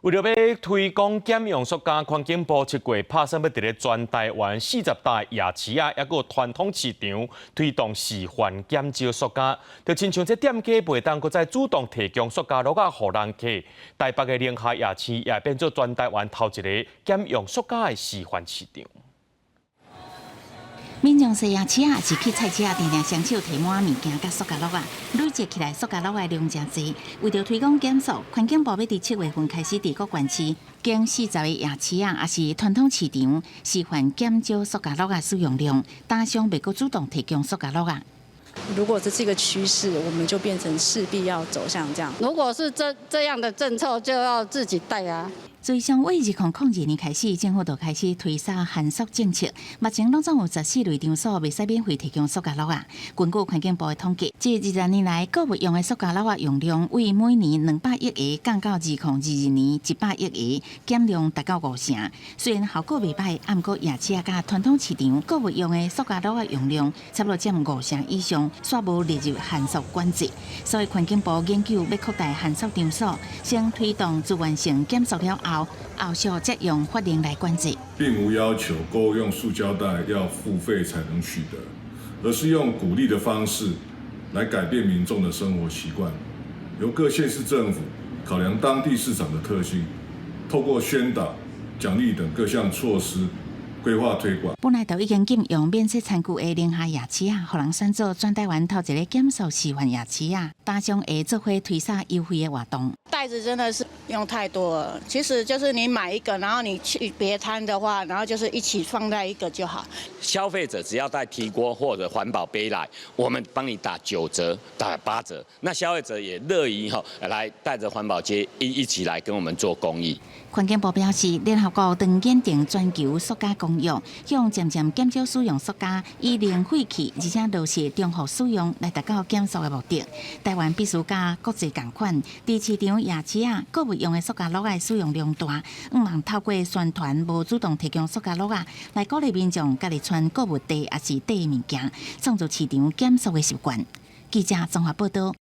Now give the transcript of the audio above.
為著欲推廣減用塑膠，環境部7月拍算欲佇咧全台灣40搭夜市仔，抑閣有傳統市場推動示範減少塑膠。就親像這店家袂當閣再主動提供塑膠簍仔予人客，台北的寧夏夜市也變做全台灣頭一个減用塑膠的示範市場。民眾踅夜市仔，抑是去菜市仔，定定雙手提滿物件佮塑膠簍仔，累積起來塑膠簍仔量誠濟。為著推廣減塑，環境部欲佇7月份開始，佇各縣市經40個夜市仔，抑是傳統市場示範減少塑膠簍仔使用量，攤商袂閣主動提供塑膠簍仔。如果這是一個趨勢，我們就變成勢必要走向這樣。如果是這樣的政策，就要自己帶啊。自從2002年開始，政府就開始推捒限塑政策。目前攏總有14類場所袂使免費提供塑膠簍仔。根據環境部的統計，這20年來購物用的塑膠簍仔用量，為每年200億個降到2022年100億個，減量達到五成。雖然效果袂䆀，毋過夜市仔佮傳統市場購物用的塑膠簍仔用量差不多佔五成以上，煞無列入限塑管制。所以環境部研究欲擴大限塑場所，先推動資源性減塑了後，後續則用法令來管制。並無要求購物用塑膠袋要付費才能取得，而是用鼓勵的方式來改變民眾的生活習慣。由各縣市政府考量當地市場的特性，透過宣導、獎勵等各項措施，規劃推廣。本來就已經禁用免洗餐具的寧夏夜市仔，予人選做全台灣頭一个減塑示範夜市仔，攤商會做伙推捒優惠的活動。袋子真的是用太多了，其實就是你買一個，然後你去別攤的話，然後就是一起放在一個就好。消費者只要帶提鍋或者環保杯來，我們幫你打9折、打8折。那消費者也樂意哈來帶着環保杯一起來跟我們做公益。環境部表示，聯合國當研訂全球塑膠公約，向漸漸減少使用塑膠，以零廢棄，而且落實重複使用來達到減塑的目的。台灣必須佮國際仝款，佇市場夜市仔購物用的塑膠簍仔使用量大，向望透過宣傳無主動提供塑膠簍仔，來鼓勵民眾家己揣購物袋抑是袋物件，創造市場減塑的習慣。記者綜合報道。